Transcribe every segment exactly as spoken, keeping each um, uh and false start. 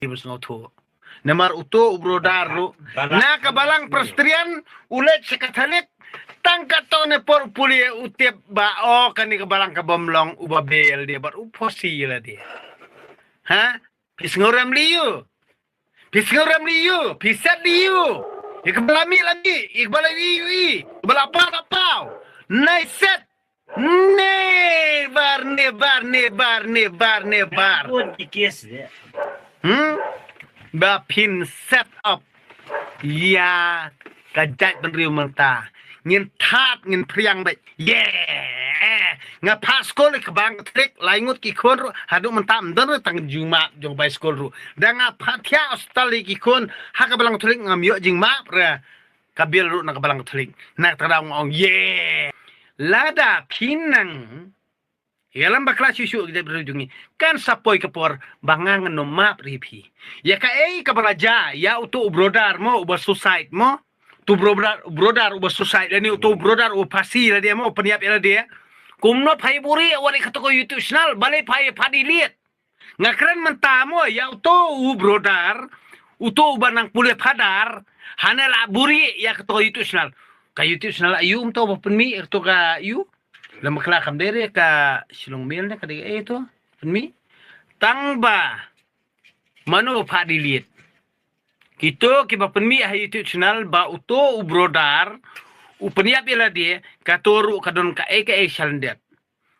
Iba sngewthuh. Namar uto u brother ruh na ka balang Presbyterian u leit sha Katholik, tang katto ne por u pule u tip ba, o, kane ka balang ka bym long, uba bel de bad u phosi la de. Ha? Phi sngewrem li ïu. Phi sngewrem li ïu. Phi set li ïu. Ïa ka ba la mih la mih. Ïa ka ba la ïohi ïohi. Ïa ka ba la paw la paw. Nai set. Never, never, never, never, never. Pun ki kes de. Hmm? Ba phin set up ïa ka jaitbynriew mynta. Ngin thad, ngin phriang beit. Yeah. Nga phah skul ïa ka balang Katholik, lai ngut ki khun ruh, haduh mynta ym don ruh tang jingmap jong bai skul ruh. Da nga phah thiah hospital ïa ki khun ha ka balang Katholik, ngam ïoh jingmap re. Ka bill ruh na ka balang Katholik. Na kata ka daw nga ong, yeah. Lada phi nang ïalam bakla shuh shuh ïa ki jaitbynriew jong ngi, kan sa poi ka por ba nga ngan ym map re ïa phi. Ïa kaei kaba la jia ïa uto u brother mo, uba suicide mo. Uto u brother, brother uba suicide lane uto u brother uba phasi lade mo, u pynïap ïa lade. Kumno phai buhrieh wat ïa kato ka YouTube channel, balei phai phah delete? Nga kren mynta mo ïa uto u brother, uto uba nang pule phadar, hane la buhrieh ïa kato ka YouTube channel. Ka YouTube channel aïu mynta ba pynmih ïa kato ka aïu? Lem bakla kam dei re ka Shillong Mail ne ka dei kaei to pynmih. Tang ba mano ba phah delete? Kito kiba pynmih ha YouTube channel ba uto u brother u pynïap ïa lade, kato ruh ka don kaei kaei shalyndet.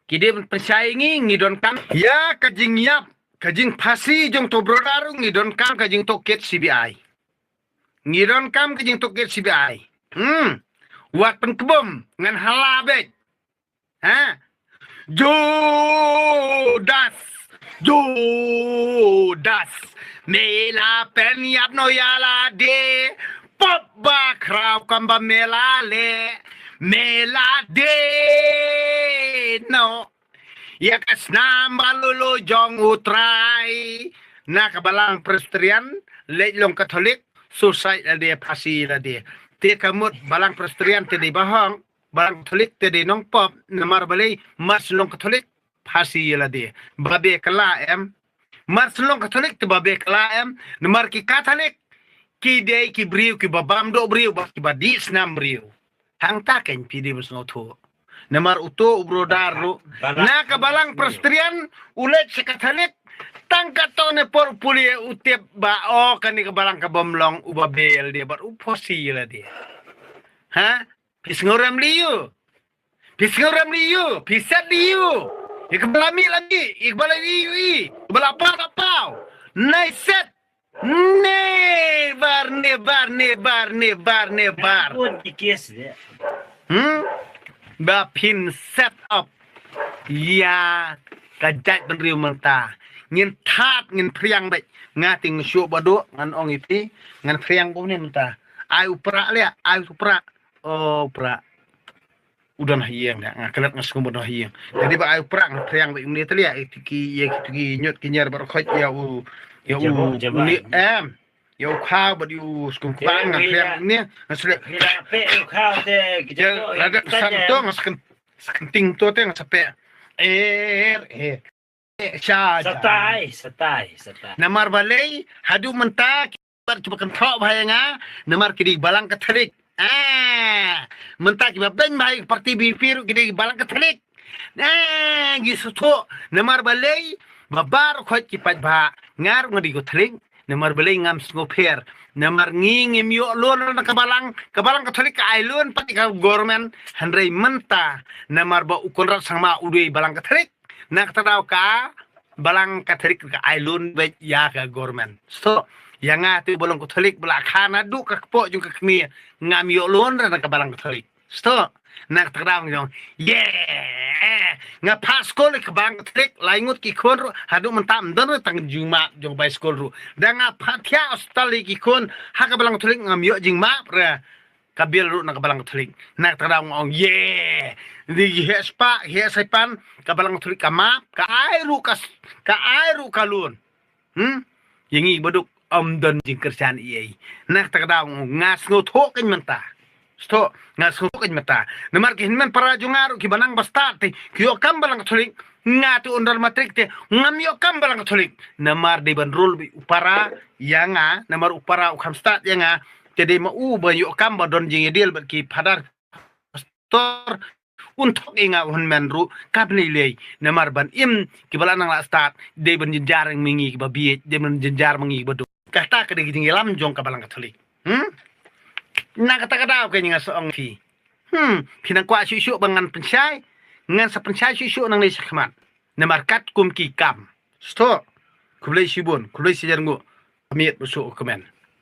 Ki dei ban pynshai ïa ngi, ngi donkam ïa ka jingïap, ka jingphasi jong uto u brother ruh, ngi donkam ka jingtohkit C B I. Ngi donkam ka jingtohkit C B I. Hmm. Wat pynkbom ngan hala beit. Ha? Judas, Judas, me la pynïap noh ïa lade, pop ba khraw kam ba me la leh, me la dei noh ïa ka snam ba lulu jong U Trai. Na ka balang Presbyterian leit long Katholik, suicide lade, phasi lade. Te ka mut balang Presbyterian te dei bahong, balang Katholik te dei nongpop, namar balei? Mar shu long Katholik phasi ïa lade. Ba be kylla em? Mar shu long Katholik te ba be kylla em? Namar ki Katholik ki dei ki briew kiba bam doh briew bad kiba dih snam briew. Hangta kein phi dei ban sngewthuh. Namar uto u brother ruh na ka balang Presbyterian u leit sha Katholik, tang katto ne por u pule u tip ba, o, kane ka balang ka bym long, uba bel de bad u phosi ïa lade. Ha? Phi sngewrem li ïu. Phi sngewrem li ïu. Phi set li ïu. Ïa ka ba la mih la mih. Ïa ka ba la ïohi ïohi. Ïa ka ba la paw la paw. Nai set. Never, never, never, never, never. Pun ki kes de. Hmm? Ba phin set up ïa ka jaitbynriew mynta. Ngin thad, ngin phriang beit. Nga te nga shu ba duh, ngan ong ïa phi, ngan phriang kumne mynta. Ai u prah leh, ai u prah. O prah. U don ha ïing da, nga klet nga sngewbha u don ha ïing. Te dei ba ai u prah nga phriang beit kumne te leh, ïa kito ki, ïa kito ki ñiut ki ñiar baroh khoit ïa u, ïa u, jabok, jabok. Uni em. Ïa u khaw bad ïa u skum kbang nga phriang kumne, nga shu leh. Phi la peh ïa u khaw te, ki jabok, lada ka san to nga sa kynting to te nga sa peh. Er, eh. Sha, sha. Satai, satai, satai. Namar balei, haduh mynta, kiba, kiba kynthoh bha ïa nga, namar ki dei balang Katholik. Ah, mynta kiba beiñ bha ïa ka party B P ruh ki dei balang Katholik. Ah, ngi sngewthuh, namar balei, ba baroh khoit ki paidbah, nga ruh nga dei Katholik, namar balei ngam sngewpher. Namar ngi ngim ïoh loan na ka balang, ka balang Katholik ka ai loan pat ïa ka government, hynrei mynta, namar ba u Conrad Sangma u dei balang Katholik, na kata ka daw ka balang Katholik ka ai loan beit ïa ka government. Sngewthuh, ïa nga te ba long Katholik ba la kha naduh ka kpoh jong ka kmie, ngam ïoh loan re na ka balang Katholik. Sngewthuh, na kata ka daw nga ong, yeah! Nga phah skul ïa ka balang Katholik, lai ngut ki khun ruh, haduh mynta ym don ruh tang jingmap jong bai skul ruh. Da nga phah thiah hospital ïa ki khun ha ka balang Katholik, ngam ïoh jingmap re. Ka bill ruh na ka balang Katholik. Na kata ka daw nga ong, yeah. Dei ki heh spah, ki heh saipan, ka balang Katholik ka map, ka ai ruh ka s-, ka ai ruh ka loan. Hmm? Ïa ngi baduk ym don jingkyrshan ei ei. Na kata ka daw nga ong, nga sngewthuh kein mynta. Sngewthuh, nga sngewthuh kein mynta. Namar ki hynmen para jong nga ruh kiba nang ba stad te, ki ïoh kam balang Katholik, Nga te un don matric te ngam ïoh kam balang Katholik. Namar dei ban rule bad u para ïa nga, namar u para u kham stad ïa nga. Te dei ma u ban ïoh kam ba don jingïadil bad ki phadar pastor. Un thok ïa nga u hynmen ruh kam lei lei. Namar ban im ki ba la nang la stad, dei ban jynjar ma ngi ki ba bieit, dei ban jynjar ma ngi ki ba duk. Kata ka dei ka jingïalam jong ka balang Katholik. Hmm? Na kata ka daw ka nga sa ong phi. Hmm, phi nang kwah shuh shuh ba ngan pynshai, ngan sa pynshai shuh shuh nangne shakhmat. Namar katkum ki kam. Shuh. Khublei shibun, khublei shihajar nguh. Miet ba shuh comment.